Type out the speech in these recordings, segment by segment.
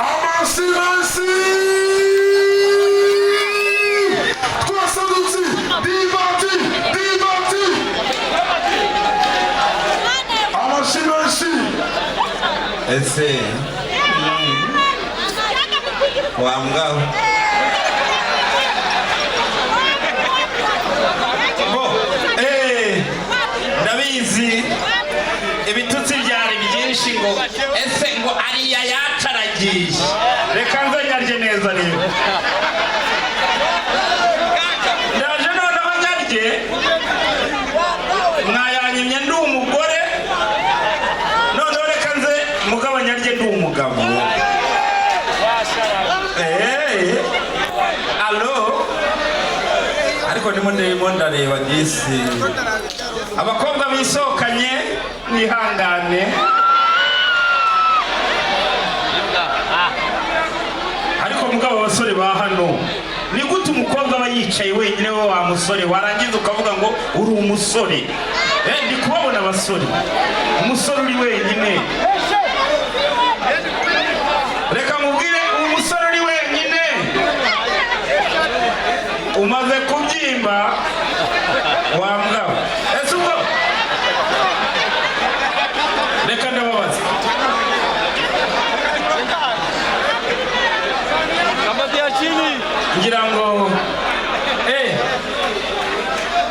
Amashyi menshi. Twese duti Divati, Divati. Amashyi menshi. Ese wambwaho bo, ndabizi ibitutsi byari byinshi, ngo ese ngo ariya yacaragiye. Reka nze nyarye neza rero, ndaje noneho nyarye. Mwayanyimye ndi umugore, noneho reka nze mugabo nyarye ndi umugabo. Allo, ariko ndimo ndareba disi abakobwa bisohokanye, mwihangane. Ariko mugabo, abasore ba hano, ni gute umukobwa aba yicaye wenyine, we wa musore, warangiza ukavuga ngo uri umusore? Ndi kubabona abasore, umusore uri wenyine. Reka mubwire, umusore uri wenyine umaze kubyimba wa mbwa. Ese ubwo reka ndababaza. Kamati ya chini. Ngira ngo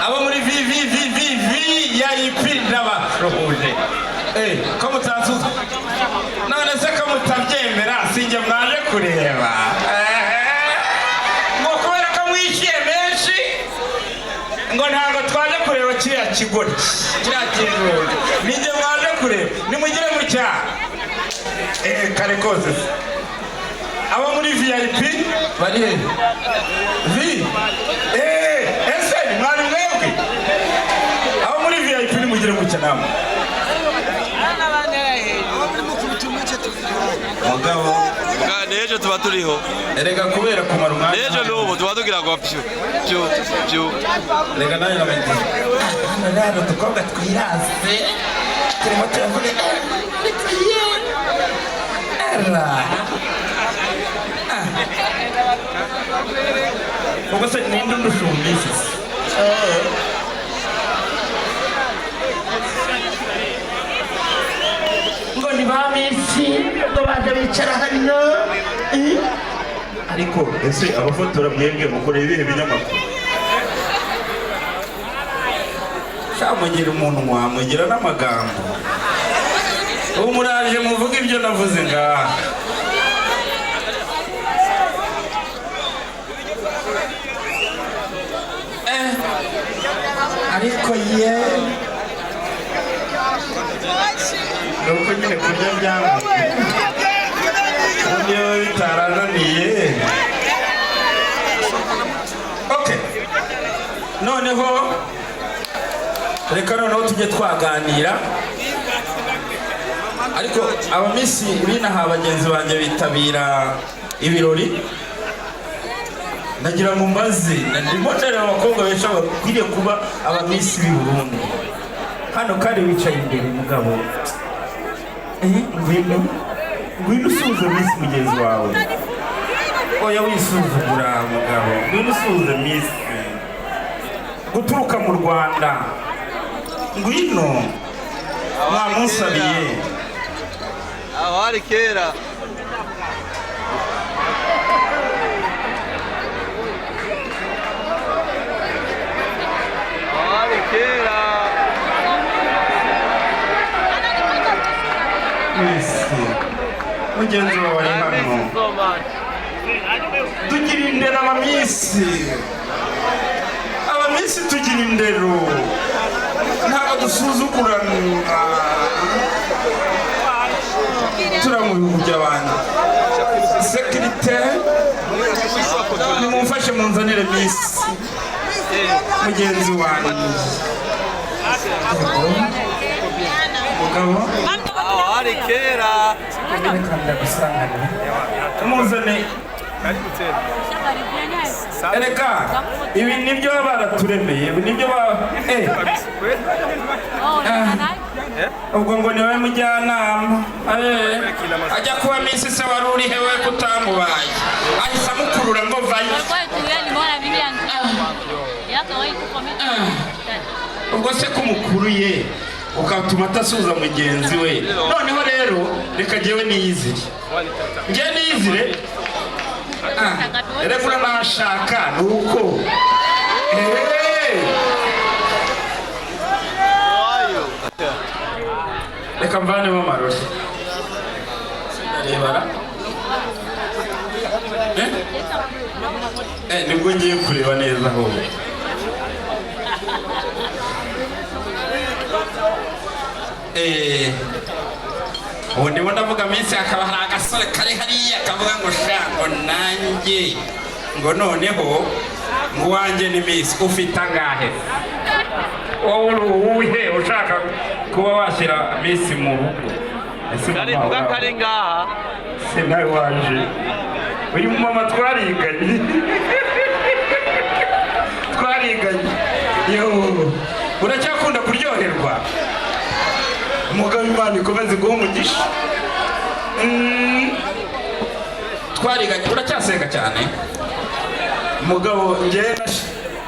abo muri VVVVVIP ndabashoboje. Ko mutansuza none se, ko mutabyemera, sinjye mwaje kureba? Ngo kubera ko mwishyuye menshi, ngo ntabwo twaje kureba kiriya kigoryi, kiriya kijura, ninjye mwaje kureba. Nimugire mutya. Kare kose se abo muri VIP bari he? V ese mwari mwebwe abo muri VIP, nimugire gutya namwe. Mugabo. N'ejo tuba turiho. Erega kubera kumara umwanya. N'ejo n'ubu tuba tugira ngo pyu pyu pyu. Reka nawe namenye hano rero udukobwa twirase turimo turavuga era. Ubwo se ninde undushumbise? Ngo ni ba miss, ngo baje bicara hano. Ariko ese abafotora mwebwe mukorera ibihe binyamakuru? Shamugira umuntu wamugira n'amagambo. Ubu muraje muvuga ibyo navuze ngaha. Ariko ye nuko nyine kurya byangombwa niyo bitarananiye. Okay, noneho reka noneho tujye twaganira. Ariko abamiss binaha bagenzi banjye bitabira ibirori, ndagira ngo mbaze. Ndimo ndareba abakobwa benshi bakwiriye kuba abamiss b'i Burundi hano kandi wicaye imbere. Mugabo, ngwino, ngwino usuhuze miss mugenzi wawe. Oya, wisuzugura mugabo, ngwino usuhuze miss guturuka mu Rwanda. Ngwino, mwamunsabiye. Aho hari kera. Aho hari kera. Miss mugenzi wawe ari I miss hano. you so much. Tugira indero abamiss, abamiss tugira indero, ntabwo dusuzugurana. Turi mu bihugu by'abandi. Sécurité, nimumfashe munzanire miss mugenzi wanjye. Mugabo. Aho hari kera. Reka ndagusanganira, muzane. Ereka ibi nibyo baba baraturemeye, ibi nibyo ba ubwo ngo niwe mujyanama. Ajya kuba minsi se wari uri hewe kutamubaye ahise amukurura ngo vayo. Ubwo se ko umukuruye ukatuma atasuhuza mugenzi we? Noneho rero reka jyewe niyizire, njye niyizire. Reka uranashaka ni uko. Reka mvanemo amarori ndarebara. Nibwo ngiye kureba neza ahubwo. Ubu ndimo ndavuga minsi, hakaba hari agasore kari hariya kavuga ngo sha, ngo nanjye ngo noneho ngo uwanjye ni minsi. Ufite angahe wowe? Uri uwuhe ushaka kuba washyira minsi mu rugo? Ese Kari mama vuga wawe? Kari ngaha. Se nawe waje, uyu mama twariganye, twariganye. Yo, uracyakunda kuryoherwa umugabo? Imana ikomeze guha umugisha. Twariganye, uracyasenga cyane mugabo? Njyewe